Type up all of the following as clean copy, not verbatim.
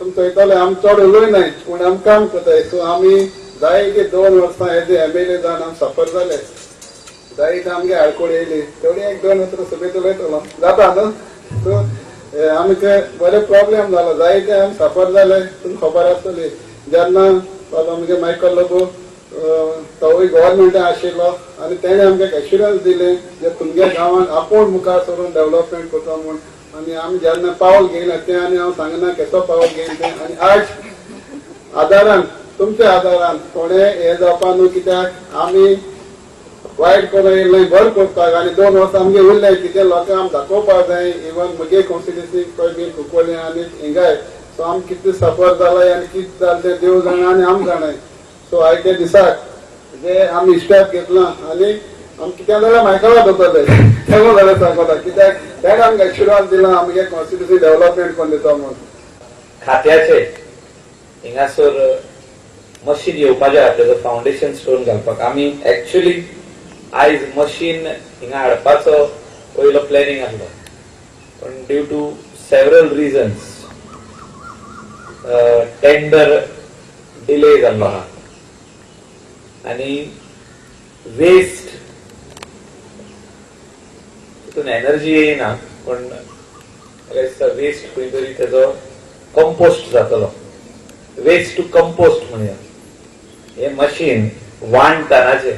तुमी चोयतले, आमी चड उलोयनाय, पूण आमी काम करताय. सो आमी जायते 2 वर्सां एज एमएलए जावन आमी सफर जाले. जायते आमगे आडकोळ येयली. तेवढी एक दोन उतरां सभेत उलयतलो, जाता न्हू? सो आमकां बरे प्रॉब्लेम जालो, जायते आमी सफर जाले. तुमकां खबर आसतली, जेन्ना आमगे मायकल लोबो तोवूय गव्हर्मेंटान आशिल्लो आनी तेणें आमकां एश्युरन्स दिलें जे तुमगे गांवांत आपूण मुखार सरून डेव्हलपमेंट करता म्हूण. आनी आमी जेन्ना पावल घेयलें तें, आनी हांव सांगना केसो पावल घेयलें तें. आनी आज आदारान, तुमच्या आदारान थोडे हे जावपा न्हू, कित्याक आमी वायट करून येयले बरें करपाक. आनी 2 वर्सां आमगे उरले, कितें लोकांक आमी दाखोवपाक जाय. इवन मुगे कॉन्स्टिट्युन्सी खंय बीन कुंकळ्ळी आनी हिंगाय. सो आमी कितें सफर जालाय आनी कितें जालें तें देव जाणा आनी आम जाणाय. सो आयच्या दिसाक जे आमी स्टेप घेतला आनी आमी कितें जाल्यार मायकला दवरतले, तेगो जाल्यार सांगता, कित्याक तेणें आमकां एश्युरन्स दिलां आमगे कॉन्स्टिट्युन्सी डेव्हलपमेंट करून दिता म्हूण. खात्याचे हिंगासर मशीन येवपाचें आहा, तेजो फावंडेशन स्टोन घालपाक. आमी एक्च्युअली आयज मशीन हिंगा हाडपाचो पयलो प्लॅनिंग आसलो, पण due to several reasons tender delay जाल्लो आहा. आनी वेस्ट तितून एनर्जी येयना, पण म्हाका दिसता वेस्ट खंय तरी तेजो कंपोस्ट जातलो, वेस्ट टू कंपोस्ट म्हणया. हे मशीन 1 टनाचे,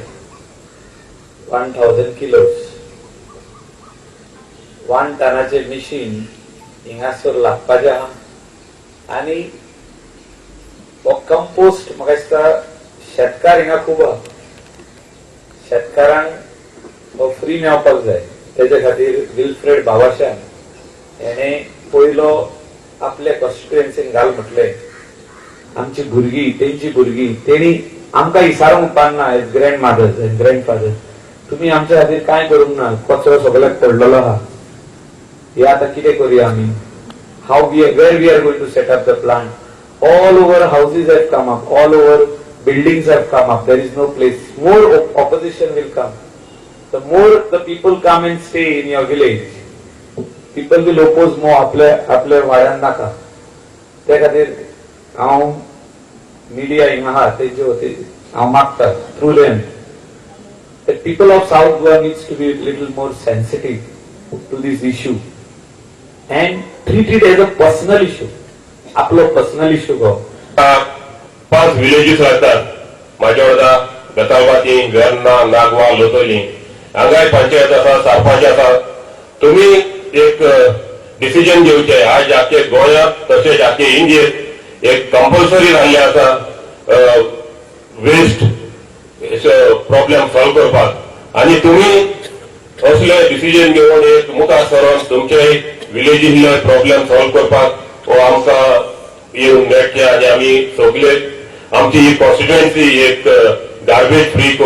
1000 किलोज, 1 टनाचे मशीन हिंगासर लागपाचें आहा. आनी हो कंपोस्ट, म्हाका दिसता शेतकार हिंगा खूब आहा, शेतकारांक हो फ्री मेळपाक जाय. तेजे खातीर विल्फ्रेड बाबाशान हेणे पयलो आपल्या कॉन्स्टिट्युएन्सीन घाल म्हटलें. आमची भुरगीं, तेंची भुरगीं, तेणी आमकां इसारूंक उपकारना as grand mothers and grand fathers, तुमी आमच्या खातीर कांय करूंक ना, कचरो सगळ्याक पडलेलो आहा, हे आतां कितें करूया आमी? How we where we are going to set up the plant? All over houses have come up, all over buildings have come up, there is no place. More opposition will come. The more the people come and stay in your village, people will oppose more. आपल्या आपल्या वाड्यान नाका. त्या खातीर हांव media हिंगा आहा, तेंचे वतीन हांव मागता through them the people of South Goa needs to be little more sensitive to this issue and treat it as a personal issue. आपलो पर्सनल इश्यू गो. पाच विलेजीस लागतात, माजोर्डा, बेतालभाटी, वेर्ना, नागवा, लोतोली. हांगाय पंचायत आसा, सरपंच आसा. तुम्ही एक डिसिजन घेवचे. आज आख्खे गोंयांत तशेंच आख्खे इंडियेत एक कंपल्सरी जाल्लें आसा वेस्ट प्रॉब्लेम सॉल्व करपाक. आनी तुम्ही असले डिसिजन घेवन एक मुखार सरोन तुमचे विलेजींतले प्रॉब्लेम सॉल्व करपाक हो आमकां येवन मेळचे आनी आमी सगळे आमची ही कॉन्स्टिट्युएन्सी एक गार्बेज फ्री.